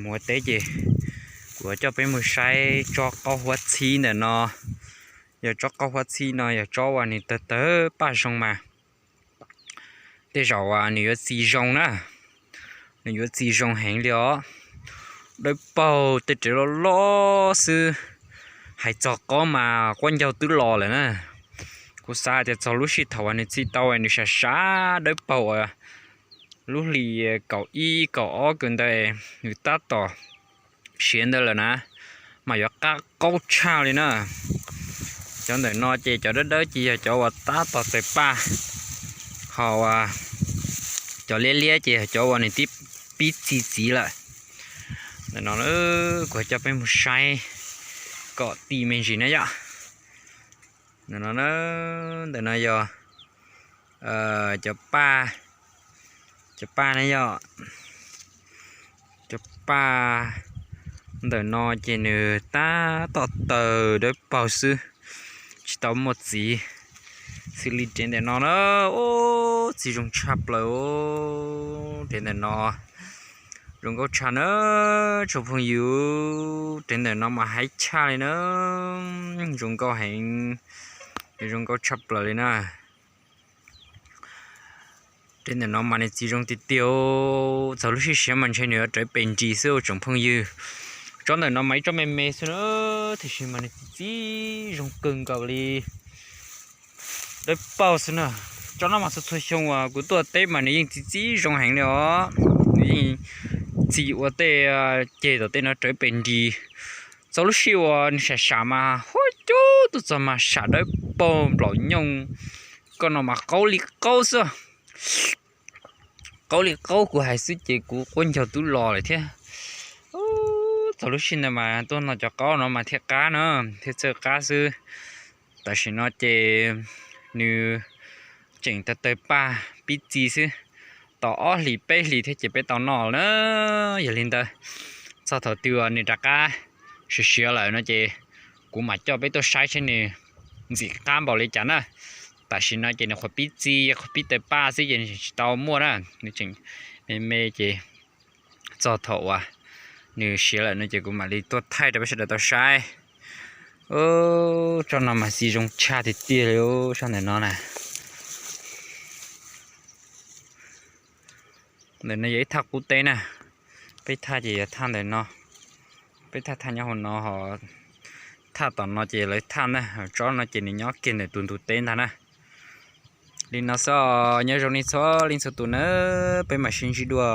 Mus ua teb ces kuv coj peb mus saib tsob qaub huab txhib ntawm no. Yog tsob qaub huab txhib no yog tsob uas nws tawg tawg paj zoo mas tej zaum uas nws yuav txi zoo na. Nws yuav txi zoo heev li os. Dawb paug tej rev loj loj xwb, hais txog qaub mas quab ncaug twb los lawm na. Kuv xav tias txog lub sij thaum uas nws txi tau nws sam sam dawb paug uas lub hlis kaum ib kaum ob kawg ntawd nws tab tom siav ntawd lawm na, mas yuav qab qaub tshaj li na. Cov ntawm no ces cov dawb dawb ces yog cov uas tab tom tawg paj, ho cov liab liab ces yog cov uas nws twb pib txi txiv lawm. Ntawm no kuv coj peb mus saib kom txi me ntsis na yom. Ntawm no, ntawm no yog cov paj, cov paj na yom. Cov paj ntawm no ces nws tab tom tawg dawb paug xwb, tsis tau muaj txiv. Xws li rev ntawm no na, ub, txi zoo tshaj plaws os. Rev ntawm no zoo nkauj tshaj na tsoom phooj ywg. Rev ntawm no mas haib tshaj li na, zoo nkauj heev, zoo nkauj tshaj plaws li na. Rev ntawm no mas nws txi zoo tiag tiag, txog lub sij siav mas ntshe nws yuav rawv pes ntsis xwb tsoom phooj ywg. Tsob ntawm no mas ib tsob me me xwb na, tiam sis mas nws txi txiv zoo kawg nkaus li. Dawb paug xwb na. Tsob no mas txhua txhua xyoo uas kuv tuaj teb mas nws yeej txi txiv zoo heev li os. Nws yeej txi ua tej ceg tom tej no rawv pes ntsis. Txog lub sij uas nws sam sam mas huab cub tuaj txog mas sam dawb paug nplaum nyooj. Koj no mas qaub li qaub xwb. Qaub li qaub, kuv hais xwb ces kuv quab ncaug twb los lawm thiab. Txog lub sij ntawd mas tuaj noj cov qaub no mas thiaj qab no, thiaj txawj qab xwb. Tam sim no ces nws tseem tawg tawg paj pib txi xwb, tos ob hlis peb hlis thiab ces peb tau noj na. Yog li ntawd, txog thaum twg nws rov qab siav siav lawm no ces kuv mam coj peb tuaj saib seb nws ntxim qab npaum li cas na. Tam sim no ces nws qhuav pib txi, qhuav pib tawg paj xwb ces nws tseem tsis tau muaj na, nws tseem me me ces txog thaum uas nws siav lawm no ces kuv mam li tuaj thaij rau peb sawv daws tau saib. Tsob no mas txi zoo tshaj tiag tiag li, tsob ntawm no na. Ntawm no yog ib thaj qub teb na, peb thaj ces yog thaj ntawm no, peb thaj thaj nyob hauv no ho thaj tom no ces lawv thaj ntag, tsob no ces nws nyob kiag ntawm tus ntug teb ntag na. Li no xwb, nyob zoo nej txhua leej txhua tus na, peb mam sib ntsib dua.